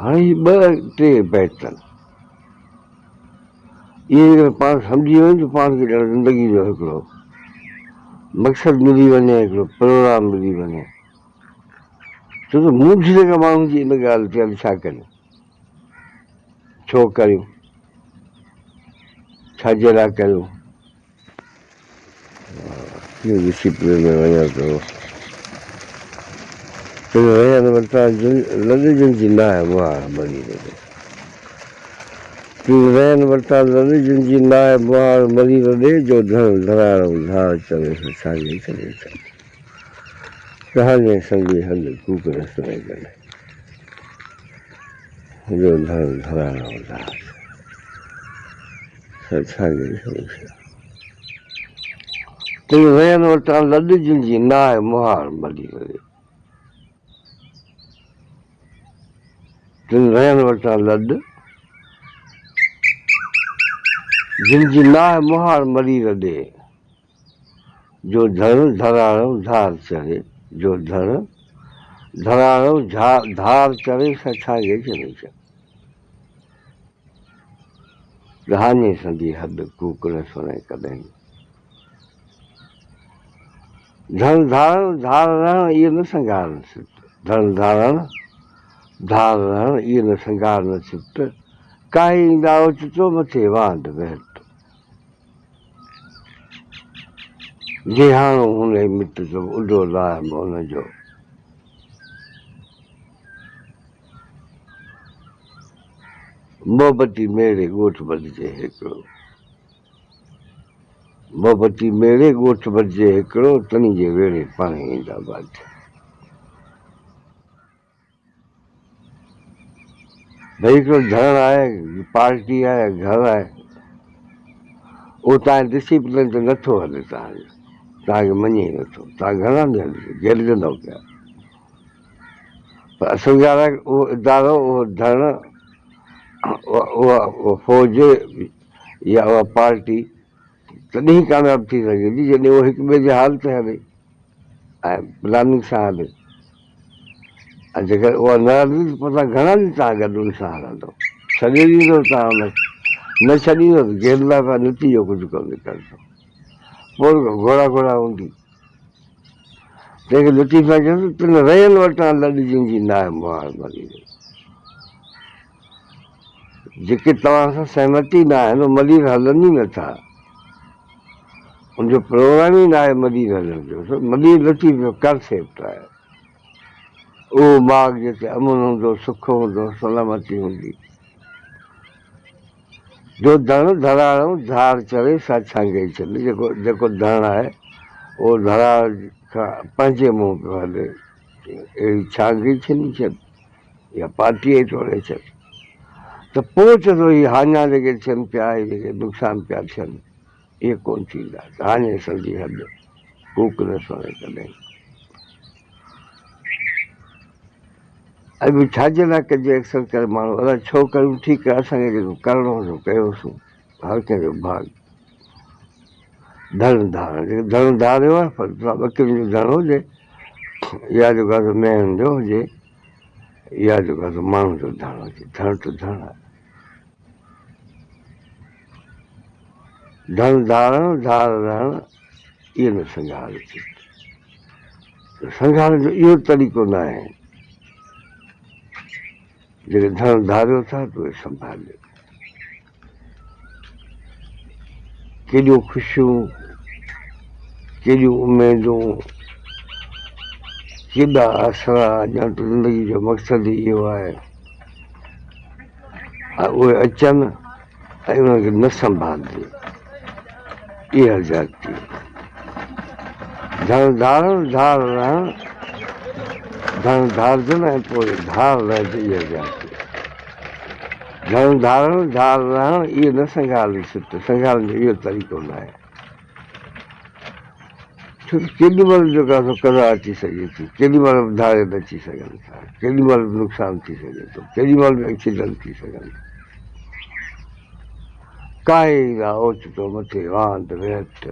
هاڻي هي ٻه ٽي بيت آهن، اهي جيڪڏهن پاڻ سمجهي وڃون ته پاڻ کي ڄڻ زندگي جو هڪڙو مقصد ملي وڃي، هڪڙو پروگرام ملي وڃي. ڇو ته مونجهه جيڪا ماڻهو جي ان ڳالهه تي آهي ڇا ڪريون، ڇو ڪريون، ڇا جي لاء ڪريون. ڪيئن ڊسيپلين ۾ وڃان پيو. تن رهيا نه ورتا لڏ جن جي ناهه مهار مريض تي. تن رهيا نه ورتا لڏ جن جي ناهه مهار مريض ڏي جو ڌڻ ڌراڙ ڌار چوي سو ڇاڳي ڇڏي ڇڏ. ڪهاڻي سندي هڏ ڪوڪ نه سڻي ڪڏهن. جو ڌڻ ڌراڙ ڌار سو ڇاڳي ڇڏي ڇڏ. تن رهيا نه ورتا لڏ جن جي ناهه مهار مريض ڏي. تن رهيا نه ورتا لڏ جن جي ناهه مهار مريض ڏي. جو ڌڻ ڌراڙئون ڌار چڙهي، جو ڌڻ ڌراڙئون ڌار چڙهي سا ڇانگي ڇڏي ڇڏ. رهاڃي سندي حد ڪوڪ نه سڻي ڪڏهن. ڌڻ ڌارڻ ڌار رهڻ ايء نه سنگهار نه سٽ. ڌڻ ڌارڻ ڌار رهڻ ايء نه سنگهار نه سٽ. ڪاهي ايندا اوچتو مٿي وانڍ وهٽ. جيهاڻو هن مٽ ته اڏو لاهه ان جو. محبتي ميڙي ڳوٺ ٻڌجي هيڪڙو. محبتي ميڙي ڳوٺ ٻڌجي هيڪڙو، تني جي ويڙهي پاڻهي ايندا ٻاجهه. ڀئي هڪڙو ڌڻ آهي، پارٽي آهي، گهر آهي، اهو توهان جي ڊسيپلين تي نٿو هلي، توهان جو توهان کي مڃي ئي نٿو، توهان گهڻا ڏينهن گهيرجندؤ پيا. پر اصل ڳالهه آهي اهو ادارو، اهو ڌڻ، اها فوج يا اها پارٽي تڏهن ئي ڪامياب ٿي سگهي ٿي جڏهن اهو هڪ ٻئي جي حال تي هلي ۽ پلاننگ سان هلي. ۽ جيڪڏهن اها نه هلندي ته پوء توهان گهڻا ڏينهن توهان گڏ ان سان هلندو؟ ڇڏي ڏيندو توهان ان کي؟ نه ڇڏيندو ته گهيرندا پيا نتيجو ڪجهه ڪونه نڪرندو. پوء رڳو گهوڙا گهوڙا هوندي. تنهن کي لطيف سائين چيو ته تن رهيل وٽان لڏ جن جي ناهه مهار مري وئي. جيڪي توهان سان سهمتي نه آهن اهي ملير هلن ئي نٿا. ان جو پروگرام ئي ناهي ملير هلڻ جو. ملير لطيف جو ڪانسيپٽ آهي. اهو ماڳ جتي امن هوندو، سک هوندو، سلامتي هوندي. جو ڌڻ ڌراڙئون ڌار چڙهي سا ڇانگي ڇڏ. جيڪو جيڪو ڌڻ آهي اهو ڌراڙ کان پنهنجي منهن پيو هلي. اهڙي ڇانگي ڇني ڇڏ يا پارٽي ئي ٽوڙي ڇڏ ته پوء چوندو هي هاڃا جيڪي ٿين پيا هي جيڪي نقصان پيا ٿين اهي ڪونه ٿيندا. هاڃي سندي حد ڪوڪ نه سڻي ڪڏهن. اڄ به ڇا جي لاء ڪجي اڪثر ڪري ماڻهو الاء ڇو ڪريون ٺيڪ آهي اسان کي جيڪو ڪرڻو هو سو ڪيوسون هر ڪنهن جو ڀاڳ ڌڻ ڌارڻ جيڪو ڌڻ ڌاريو آهي پر ٻڪرين جو ڌڻ هجي يا جيڪو آهي سو مينهن جو هجي يا جيڪو آهي سو ماڻهن جو ڌڻ هجي ڌڻ ته ڌڻ آهي ڌڻ ڌارڻ ڌار رهڻ اهو نه سنگهار ٿي سنگهار جو اهو طريقو نه آهي جيڪي ڌڻ ڌاريو ٿا ته اهي سنڀاليو ڪيڏيون خوشيون ڪيڏيون اميدون ڪيڏا آسرا ڄڻ ته زندگي جو مقصد ئي اهو آهي ۽ اهي اچن ۽ انهن کي نه سنڀالجي اها زيادتي ڌڻ ڌارڻ ڌار رهڻ ڌڻ ڌارجن ۽ پوء ڌار رهجي اها زيادتي ڌڻ ڌارڻ ڌار رهڻ اهو نه سنگهارڻ سٽ سنگهارڻ جو اهو طريقو نه آهي ڇو ته ڪيڏي مهل به جيڪو آهي سو قضا اچي سگهي ٿي، ڪيڏي مهل به ڌاڙيل اچي سگهن ٿا، ڪيڏي مهل به نقصان ٿي سگهي ٿو، ڪيڏي مهل به ايڪسيڊنٽ ٿي سگهن ٿا. ڪاهي ايندا اوچتو مٿي وانڌ ويهٽ.